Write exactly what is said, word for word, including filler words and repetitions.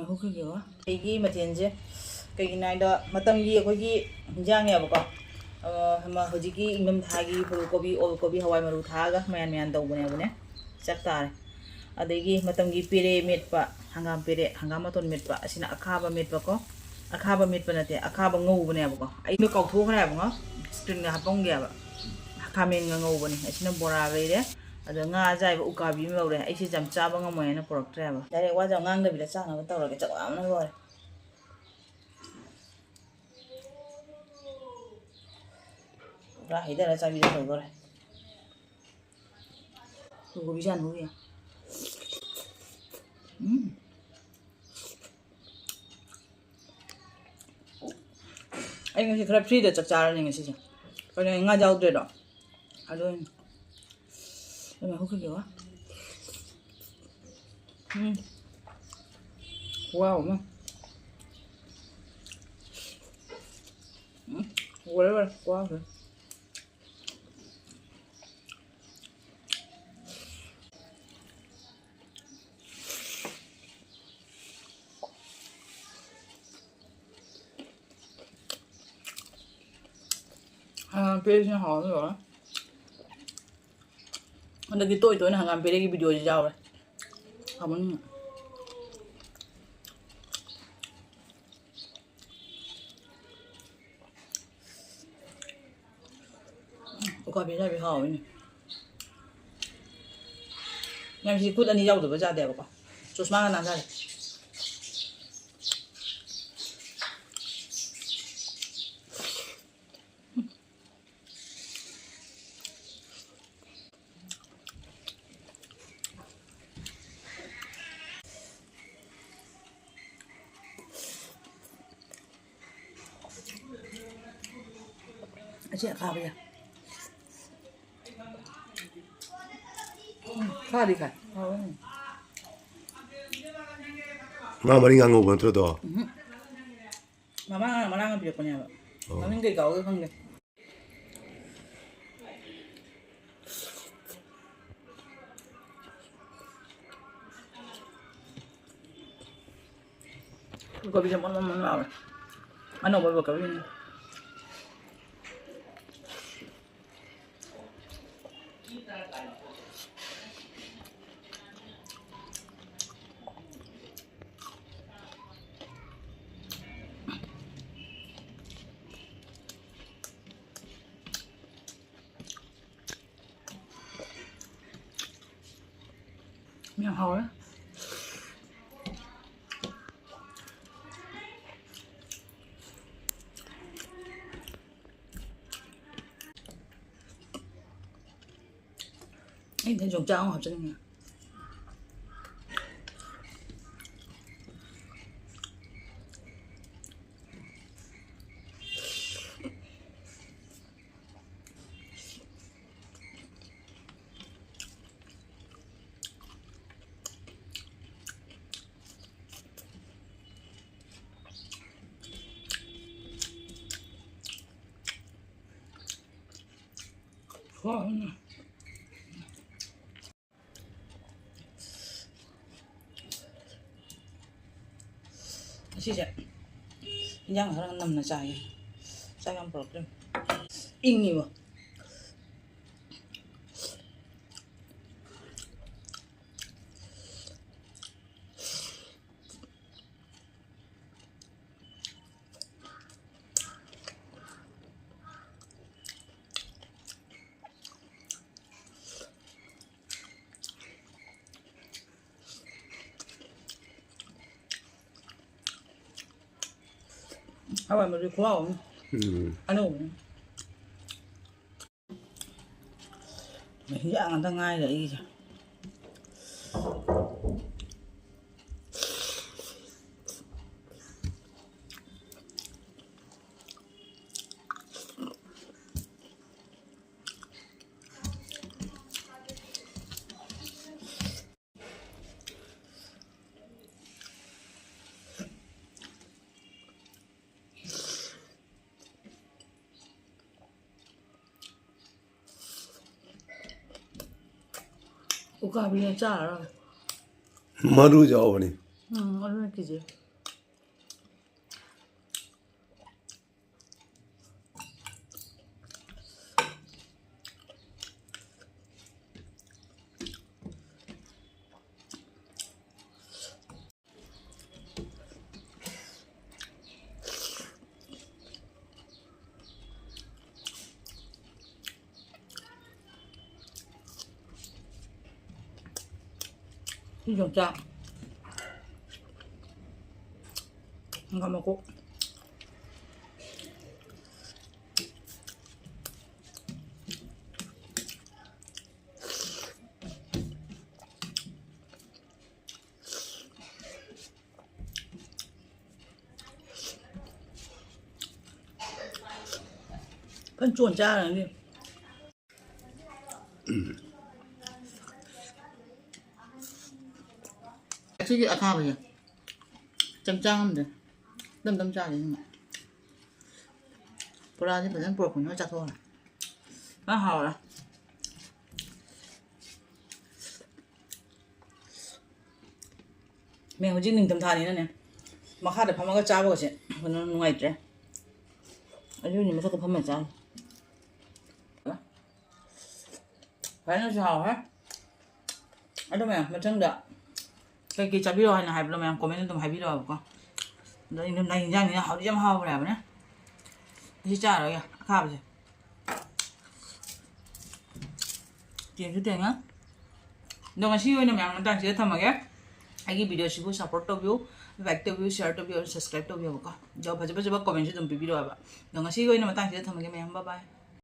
ꯍꯧꯈꯤꯒꯦꯀꯣ꯫ ꯑꯩꯒꯤ ꯃꯊꯦꯜꯁꯦ ꯀꯩꯒꯤꯅꯣ ꯍꯥꯏꯗ, ꯃꯇꯝꯒꯤ ꯑꯩꯈꯣꯏꯒꯤ ꯍꯤꯟꯖꯥꯡꯅꯦꯕꯀꯣ꯫ ꯑ, ꯃ-, ꯍꯧꯖꯤꯛꯀꯤ ꯏꯪꯊꯝꯊꯥꯒꯤ ꯐꯨꯜ ꯀꯣꯕꯤ, ꯑꯣꯜ ꯀꯣꯕꯤ, ꯍꯋꯥꯏ ꯃꯔꯨ ꯊꯥꯛꯑꯒ ꯃꯌꯥꯟ ꯃꯌꯥꯟ ꯇꯧꯕꯅꯦꯕꯅꯦ꯫ ꯆꯞ ꯇꯥꯔꯦ꯫ ꯑꯗꯒꯤ ꯃꯇꯝꯒꯤ ꯄꯦꯔꯦ ꯃꯦꯠꯄ, ꯍꯪꯒꯥꯝ ꯄꯦꯔꯦ, ꯍꯪꯒꯥꯝ ꯃꯇꯣꯟ ꯃꯦꯠꯄ, ꯑꯁꯤꯅ ꯑꯈꯥꯕ ꯃꯦꯠꯄꯀꯣ꯫ ꯑꯈꯥꯕ ꯃꯦꯠꯄ ꯅꯠꯇꯦ, ꯑꯈꯥꯕ ꯉꯧꯕꯅꯦꯕꯀꯣ꯫ ꯑꯩꯗꯣ ꯀꯥꯎꯊꯣꯛꯈ꯭ꯔꯦꯕꯉꯣ, ꯁ꯭ꯀ꯭ꯔꯤꯟꯒ ꯍꯥꯞꯄꯝꯒꯦꯕ꯫ ꯈꯥꯃꯦꯟꯒ ꯉꯧꯕꯅꯦ꯫ ꯑꯁꯤꯅ ꯕꯣꯔꯥ ꯂꯩꯔꯦ, ꯑꯗꯣ ꯉꯥ ꯑꯖꯥꯏꯕ ꯎꯀꯥꯕꯤ ꯑꯃ ꯂꯧꯔꯦ꯫ ꯑꯩꯁꯦ ꯌꯥꯝ ꯆꯥꯕ ꯉꯝꯃꯣꯏ ꯍꯥꯏꯅ ꯄꯨꯔꯛꯇ꯭ꯔꯦꯕ꯫ ꯗꯥꯏꯔꯦꯛ ꯋꯥꯁꯦ ꯌꯥꯝ ꯉꯥꯡꯗꯕꯤꯗ ꯆꯥꯅꯕ ꯇꯧꯔꯒꯦ꯫ ꯆꯥꯛ ꯂꯥꯝꯕꯅ ꯂꯣꯏꯔꯦ꯫ ꯄꯨꯔꯥ ꯍꯩꯊꯔ ꯆꯥꯕꯤꯗꯣ ꯇꯧꯗꯣꯔꯦ꯫ ꯐꯨꯜ ꯀꯣꯕꯤ ꯆꯥꯅ ꯍꯧꯔꯤ꯫ ꯎꯝ꯫ ꯑꯩ ꯉꯁꯤ ꯈꯔ ꯐ꯭ꯔꯤꯗ ꯆꯥꯛ ꯆꯥꯔꯅꯤ ꯉꯁꯤꯁꯦ꯫ ꯀꯩꯅꯣ, ꯉꯥ ꯌꯥꯎꯗ꯭ꯔꯦꯗꯣ꯫ ꯑꯗꯨ ꯑꯣꯏꯅ ꯑꯗꯨꯃꯥꯏꯅ ꯍꯨꯛꯈꯤꯒꯦꯀꯣ꯫ ꯎꯝ꯫ ꯈꯨꯍꯥꯎ ꯑꯃ꯫ ꯎꯝ꯫ ꯂꯣꯏꯔꯦ, ꯂꯣꯏꯔꯦ꯫ ꯈꯨꯍꯥꯎꯁꯦ꯫ ꯍꯪꯒꯥꯝ ꯄꯦꯔꯦꯁꯤꯅ ꯍꯥꯎꯔꯅꯤ ꯂꯣꯏꯔꯦ꯫ ꯍꯟꯗꯛꯇꯤ ꯇꯣꯏ ꯇꯣꯏꯅ ꯍꯪꯒꯥꯝ ꯄꯦꯔꯦꯒꯤ ꯚꯤꯗꯤꯑꯣꯁꯤ ꯌꯥꯎꯔꯦ꯫ ꯍꯥꯎꯃꯟꯗꯅ꯫ ꯎꯀꯥꯕꯤ ꯑꯖꯥꯏꯕꯤ ꯍꯥꯎꯋꯤꯅꯦ꯫ ꯅꯪꯁꯤ ꯈꯨꯠ ꯑꯅꯤ ꯌꯥꯎꯗꯕ ꯌꯥꯗꯦꯕꯀꯣ꯫ ꯆꯨꯁꯃꯥꯒ ꯅꯥꯟꯊꯔꯦ꯫ ꯑꯁꯤ ꯑꯈꯥꯕꯁꯦ꯫ ꯎꯝ, ꯈꯥꯗꯤ ꯈꯥꯏ꯫ ꯍꯥꯎꯋꯦ꯫ ꯃꯥ ꯃꯔꯤꯡ ꯑꯉꯧꯕ ꯅꯠꯇ꯭ꯔꯣ ꯑꯗꯣ? ꯎꯝꯍꯨꯝ꯫ ꯃꯃꯥ ꯉꯔꯥꯡ ꯃꯅꯥ ꯑꯃ ꯄꯤꯔꯛꯄꯅꯦꯕ꯫ ꯑꯣ꯫ ꯃꯃꯤꯡ ꯀꯩ ꯀꯧꯒꯦ ꯈꯪꯗꯦ꯫ ꯀꯣꯕꯤꯁꯦ ꯃꯣꯟ ꯃꯣꯟ ꯃꯣꯟ ꯂꯥꯎꯔꯦ꯫ ꯑꯅꯧꯕ ꯕ꯭ꯔꯣꯀꯣꯂꯤꯅꯤ꯫ ꯌꯥꯝ ꯍꯥꯎꯔꯦ꯫ ꯑꯩ ꯌꯣꯡꯆꯥꯛ ꯑꯃꯨꯛ ꯍꯥꯞꯆꯤꯟꯅꯤꯡꯉꯦ꯫ ꯍꯥꯎꯅ꯫ ꯉꯁꯤꯁꯦ ꯏꯟꯖꯥꯡ ꯈꯔ ꯅꯝꯅ ꯆꯥꯒꯦ꯫ ꯆꯥꯛ ꯌꯥꯝ ꯄꯨꯔꯛꯇ꯭ꯔꯤ꯫ ꯏꯪꯉꯤꯕ꯫ ꯍꯋꯥꯏ ꯃꯔꯨ ꯈꯨꯍꯥꯎ ꯑꯃ꯫ ꯎꯝ꯫ ꯑꯅꯧꯕꯅꯤ꯫ ꯍꯤꯟꯖꯥꯡ ꯉꯥꯛꯇ ꯉꯥꯏꯔꯦ ꯑꯩꯒꯤꯁꯦ꯫ ꯎꯀꯥꯕꯤꯅ ꯆꯥꯔꯔꯣꯏ꯫ ꯃꯔꯨ ꯌꯥꯎꯕꯅꯤ꯫ ꯎꯝ, ꯑꯗꯨꯅ ꯀꯤꯖꯩ꯫ ꯌꯣꯡꯆꯥꯛ꯫ ꯍꯪꯒꯥꯝ ꯃꯀꯨ꯫ ꯐꯖꯅ ꯆꯣꯟ ꯆꯥꯔꯅꯤ꯫ ꯑꯁꯤꯒꯤ ꯑꯈꯥꯕꯁꯦ ꯆꯪ ꯆꯥ ꯉꯝꯗꯦ꯫ ꯇꯝ ꯇꯝ ꯆꯥꯒꯦ ꯅꯪꯅ꯫ ꯄꯨꯔꯥꯁꯦ ꯐꯖꯅ ꯄꯨꯔꯛꯄꯅꯤꯅ ꯆꯥꯊꯣꯛꯑꯣ꯫ ꯐꯖꯅ ꯍꯥꯎꯔꯦ꯫ ꯃꯦ, ꯍꯧꯖꯤꯛ ꯅꯤꯡꯊꯝꯊꯥꯅꯤꯅꯅꯦ, ꯃꯈꯥꯗ ꯐꯝꯃꯒ ꯆꯥꯕꯒꯁꯦ ꯀꯩꯅꯣ ꯅꯨꯡꯉꯥꯏꯇ꯭ꯔꯦ꯫ ꯑꯗꯨꯅꯤ ꯃꯊꯛꯇ ꯐꯝꯃ ꯆꯥꯔꯤ꯫ ꯐꯖꯅꯁꯨ ꯍꯥꯎꯋꯦ꯫ ꯑꯗꯣ ꯃꯌꯥꯝ, ꯃꯊꯪꯗ ꯀꯩꯀꯩ ꯆꯥꯕꯤꯔꯛꯑꯣ ꯍꯥꯏꯅ ꯍꯥꯏꯕꯗꯣ ꯃꯌꯥꯝ comment ꯑꯗꯨꯝ ꯍꯥꯏꯕꯤꯔꯛꯑꯣꯕꯀꯣ꯫ ꯑꯗꯣ ꯅꯤꯡꯊꯝꯊꯥ ꯍꯤꯟꯖꯥꯡꯅꯤꯅ ꯍꯥꯎꯗꯤ ꯌꯥꯝ ꯍꯥꯎꯈ꯭ꯔꯦ ꯍꯥꯏꯕꯅꯦ꯫ ꯁꯤ ꯆꯥꯔꯣꯏꯒꯦ ꯑꯈꯥꯕꯁꯦ꯫ ꯇꯦꯡꯁꯨ ꯇꯦꯡꯉꯦ꯫ ꯑꯗꯣ ꯉꯁꯤꯒꯤ ꯑꯣꯏꯅ ꯃꯌꯥꯝ ꯃꯇꯥꯡꯁꯤꯗ ꯊꯝꯃꯒꯦ꯫ ꯑꯩꯒꯤ video ꯁꯤꯕꯨ support ꯇꯧꯕꯤꯌꯨ, like ꯇꯧꯕꯤꯌꯨ, share ꯇꯧꯕꯤꯌꯨ, subscribe ꯇꯧꯕꯤꯌꯨꯕꯀꯣ꯫ ꯑꯗꯣ ꯐꯖ ꯐꯖꯕ comment ꯁꯨ ꯑꯗꯨꯝ ꯄꯤꯕꯤꯔꯛꯑꯣꯕ꯫ ꯑꯗꯣ ꯉꯁꯤꯒꯤ ꯑꯣꯏꯅ ꯃꯇꯥꯡꯁꯤꯗ ꯊꯝꯃꯒꯦ ꯃꯌꯥꯝ, bye bye꯫